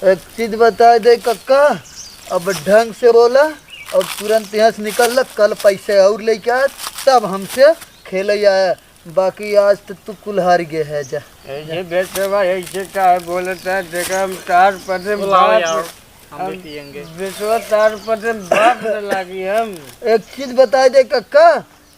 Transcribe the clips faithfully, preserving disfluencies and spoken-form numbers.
एक चीज बताइ दे कक्का, अब ढंग से बोला और तुरंत यहाँ से निकल ला। कल पैसे और लेके आए, तब हमसे खेले आया, बाकी आज तो तू कुल हार गए है। जा। ऐसे बेटवा ऐसे काहे बोलत है? देखा हम तार पदे बोलाओ बाप, यार, हम भी हम पिएंगे। बेटवा तार पदे बाप न लागी हम। एक चीज बताइ दे कक्का,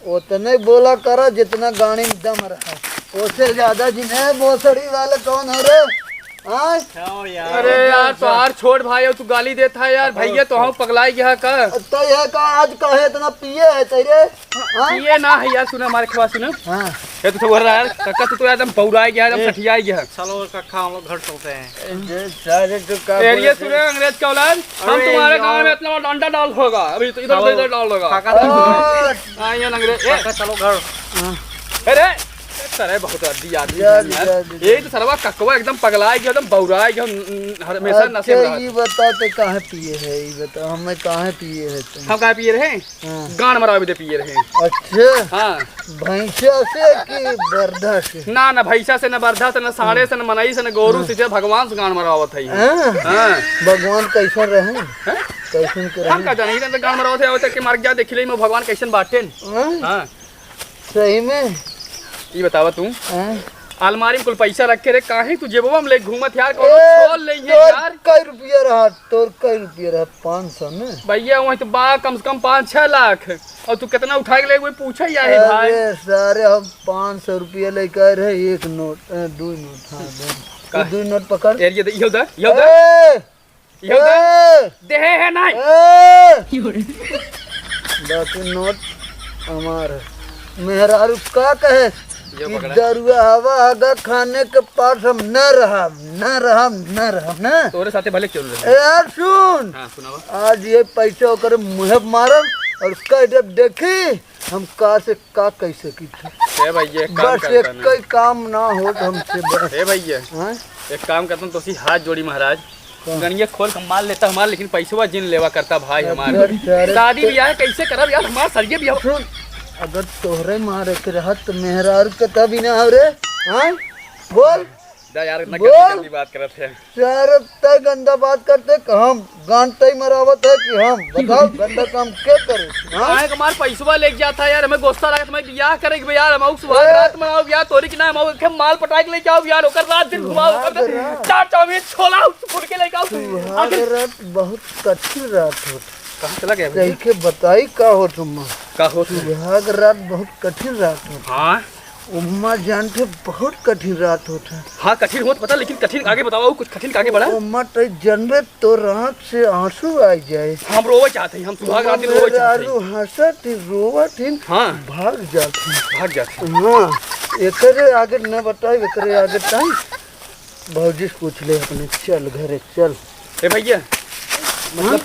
उतने बोला करा जितना गाड़ी में दम रहा, उससे ज्यादा जिन्हें भोसड़ी वाले कौन हो रे? हाँ? खाओ यार। अरे यार, तोहार छोट भाई हो, तू गाली देत है यार। भैया, तो हम पगलाई गया का? तो ये का आज काहे इतना पिए है तेरे? हाँ? पिए ना है यार, सुना हमारे खवा, सुना। हाँ। ये तो सब बोल रहा है यार, कक्का तू तो एकदम बौराई गया, एकदम ए, सठियाई गया। चलो कक्का, हम लोग घर चलते हैं। ए, सारे तो का एरिया बोलते सुने हैं? अंग्रेज का औलाद, हम अरे तुम्हारे गांव यार। में इतना डंडा डाल होगा, अभी तो इधर चलो, उधर डाल होगा। काका, चलो। हाँ, ये अंग्रेज, ए। काका, चलो घर। अरे, अरे, बहुत अड्डी आदमी जा, है यार। जा, जा, जा। यही तो सरवा ककवा एकदम पगलाए गया, एकदम बौराए गया, न-, न-, हमेशा नशे में अच्छा, रहत। ये बता, ते काहे पिए है? ये बता, हमें काहे पिए है तुम? हम काहे पिए रहे? हाँ। गांड मरावे दे पिए रहे। अच्छा। हाँ। भैंसा से कि बरधा से? ना, ना भैंसा से, ना बरधा से, ना साँड़े से, ना मनई से, ना गोरू हाँ। से, जे भगवान से गांड मरावत है। हाँ। हाँ। भगवान कैसन रहे? हाँ? कैसन के हम रहे? का जाने, इधर तो गांड मरावत है, आवत है कि मार के जा देख ले, मैं भगवान कैसन बाटेन। हाँ? हाँ। सही में? ई बतावा तू, हैं? अलमारी में कुल पैसा रखे रहे, काहे तू जेबवा में ले घूमत यार, कौनो ए, छोल ले तोर यार। कई रुपया रहा, तोर कई रुपया रहा? पाँच सौ न? भैया, वहीं तो बा कम से कम पाँच छह लाख, और तू कितना उठा के ले, कोई पूछे यार, हे भाई। अरे सारे, हम पाँच सौ रुपया लेके आए रहे, एक नोट, ए, दो नोट, हाँ, दो। का? तू दो नोट पकड़। यार, ये दे, ये दे, ये दे। ए! ये उधर ए! देहे है नहीं। ए! बाकी नोट हमार है। मेहरारू का कहे ये कि पकड़ा। दरुआ हवा आगा खाने के पास हम न रहब, न रहब, न रहब, न। तोरे साथे भले क्यों रहे। ए, यार सुन। हाँ, सुनावा। आज ये पैसा ओकरे मुँहे पे मारब और कह देब, देखी हम का से का कह सकी थे। ए भैया, एक काम बस करता एक ना। कई काम ना हो हमसे बस। ए भैया, हाँ? एक काम करता हूँ, तोसी हाथ जोड़ी महाराज, हाँ। गणिया खोल के मार लेता हमार, लेकिन पैसवा जिन लेवा करता भाई हमार। अच्छा, अच्छा, अरे शादी तो ब्याह कैसे करब यार, हमार सरिये ब्याह। सुन, अगर तोहरे मारे के रहत तो मेहरारू के तभी ना हो रे, हाँ? बोल। दा यार, इतना बोल। गंदी, गंदी बात करत है। सारे तय गंदा बात करते कि हम गांड तय मरावत है कि हम बताओ गंदा काम के करे? हाँ? काहे के हमार पैसवा लेके जाता है यार, हमें गुस्सा लागत, हमें बियाह करे के बा यार, हम सुहाग ए! रात मनाओ यार, तोरी की ना हम के माल पटाए के लेके आओ यार, ओकर रात दिन घुमाओ, सुहाग ओकर रात। चाट चाउमीन छोला फुलके लेके आओ। सुहाग आखिर रात बहुत कठिन रात होत। कहाँ चला गया भैया? कहीं के बताई का होत हम्मा? का होत है? सुहाग रात बहुत कठिन रात होत। हाँ। उम्मा जानते बहुत कठिन रात होत है। हाँ, कठिन होत पता, लेकिन कठिन आगे बताओ, कुछ कठिन आगे बढ़ा। उम्मा तो जनबे तो रात से आंसू आ जाए। हम रोवे चाहते हैं, हम सुहाग रात दिन रोवे चाहते हैं। मेहरारू हंसत ही, रोवत ही हाँ। भाग जात ही। भाग जात ही। हाँ, एकरे आगे न बताए, एकरे आगे टाइम भौजी से पूछ ले अपने, चल घरे चल। ए भैया, मतलब, हाँ?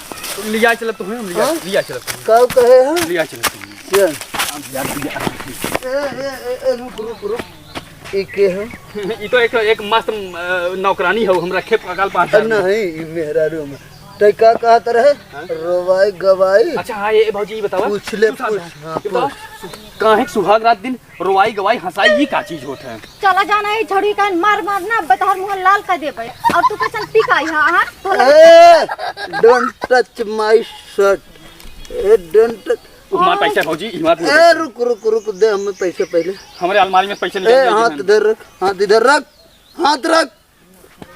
लिया चलत तो है, हम लिया, हाँ? लिया चलत तो है। का कहे हम? लिया चलत तो है। चल। हम लिया, लिया। ए, ए, ए, ए, रुक, रुक, रुक। ई के है? ई तो एक, एक मस्त, अ, नौकरानी हो, हम रखे पकाल पास हजार में। नहीं, ई मेहरारू में। तै का कहत रहे? हाँ? रोवाई गवाई। अच्छा, हाँ, ये भौजी, ये बतावा। पूछ ले, तू साथ पूछ, है। हाँ, ये बतावा, पूछ। काहे के सुहाग रात दिन रोवाई गवाई हंसाई, ये का चीज होत है? चला जाना, ये झड़ी का मार मार ना, अब तोहार मुंह लाल कर देबे। और तू कैसन पी का आई हा, हाँ? तो ए, don't touch my shirt। ए, don't touch। हमार पैसा भौजी, हमार पूरा ए, पैसा। रुक, रुक, रुक, दे हमें पैसे पहले। हमारे अलमारी में पैसे ए, निकाल दे हाथ हमें। इधर रख, हाथ इधर रख, हाथ रख।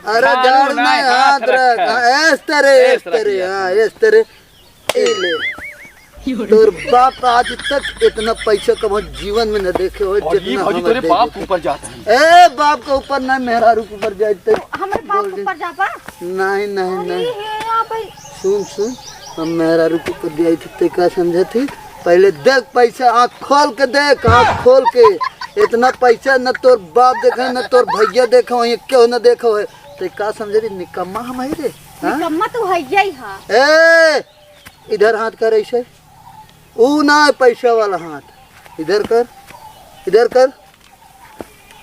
अरे, झाड़ू झाड़ू नहीं, नहीं, हाथ हाथ रख। रख। हाँ, इस तरह, इस इस तरह तरह, किया। हाँ, इस तरह। ए ले। तोर बाप आज तक इतना पैसा कमा जीवन में न देखे हो, और ये जितना भौजी हमें तोरे दे बाप देते। ऊपर जाता है। ए, बाप के ऊपर ना, मेहरारू के ऊपर जाए ते। हमारे बाप बोल दे। ऊपर जाबा? नहीं, नहीं, अरे नहीं। हे, आ भाई। सुन, सुन, हम मेहरारू के ऊपर जाए थे, ते का समझे थी? पहले देख पैसा, आँख खोल के देख, आँख खोल के। इतना पैसा न तोर बाप देखे, न तोर भैया देखे, वहीं क्यों न देखो है। ते का समझे थी? निकम्मा हम है रे, हाँ? निकम्मा तो है ही हा। ए, इधर हाथ कर ऐसे, ऊ ना है पैसा वाला हाथ, इधर कर, इधर कर,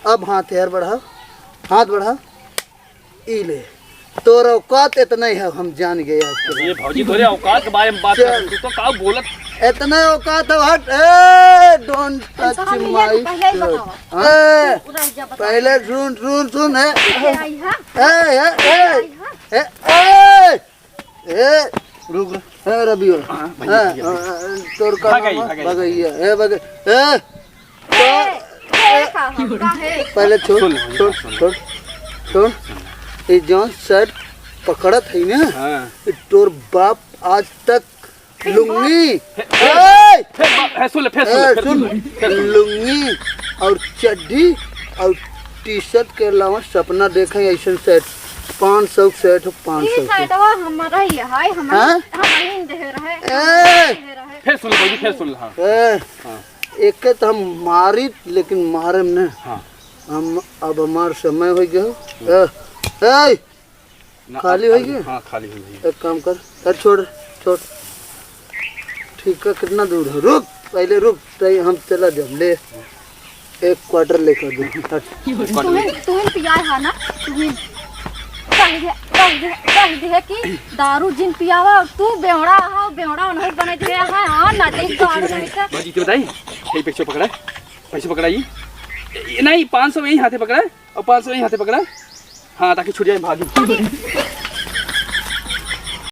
अब हाथ यार बढ़ा, हाथ बढ़ा, ई ले, तोर औकात इतना ही है, हम जान गए आज के ये बाद। भौजी तोरे औकात के बारे में बात चल। कर, तू तो का बोलत? इतना औकात है, हट, ए, don't touch इनका हम my ये पहले ही shirt। बतावा। हाँ? तू रह जा, बता। पहले सुन, सुन, सुन, है। ये आई है? ए, ए, ए, आई है? ए, ए, ए, रुक, रुक। ए, रबियो। हाँ, भैया, हाँ, भैया, भैया। हाँ, तोर का भाग नाम आई, है? भाग आई। भगैया। ए, भग-, ए, तो, ए, ए, का हो, का है? पहले छोड़, सुन, सुन, छोड़, सुन। छोड़, छोड़। ये जौन shirt पकड़त है ना, हाँ। ये तोर बाप आज तक लुंगी। हे, हे, ए! हे, बा-, हे, सुन ले, फेर सुन ले, ए, फेर सुन, सुन ले, फेर सुन ले। लुंगी और चड्ढी और T-shirt के अलावा सपना देखे ऐसन shirt, पाँच सौ shirt हो, पाँच सौ ई के। Shirtवा हमारा ही है, हमारा, हाँ? हमारा ही देहे रहे, ए! हमारा ही देहे रहे। फेर सुन ले, भौजी, फेर सुन ले, हाँ। ए! हाँ। एके तो हम मारी, लेकिन मारेम न। हाँ। हम, अब हमार समय हो गया। हम्म। ए! ए! ना, खाली अब होई खाली, गया? हाँ, खाली होई गया। एक काम कर, ए, छोड़, छोड़। ठीक है, कितना दूर है? रुक, पहले रुक, तई हम चला जाब, ले। एक quarter लेकर दे, हट। तुहिन, तुहिन पियाए हा ना, तुहिन। कह दे, कह दे, कह दे कि दारू जिन पियावा, तू बेवड़ा हा, बेवड़ा नहीं बने दे हा, हाँ, ना दे दारू नहीं तो। बाजी, के बताई? ये पैसे पकड़ा, पैसे पकड़ाई। ये नहीं, पाँच सौ यही हाथे पकड़ा है। और पाँच सौ यही हाथे पकड़ा। हाँ, ताकि छूट जाए, भागी।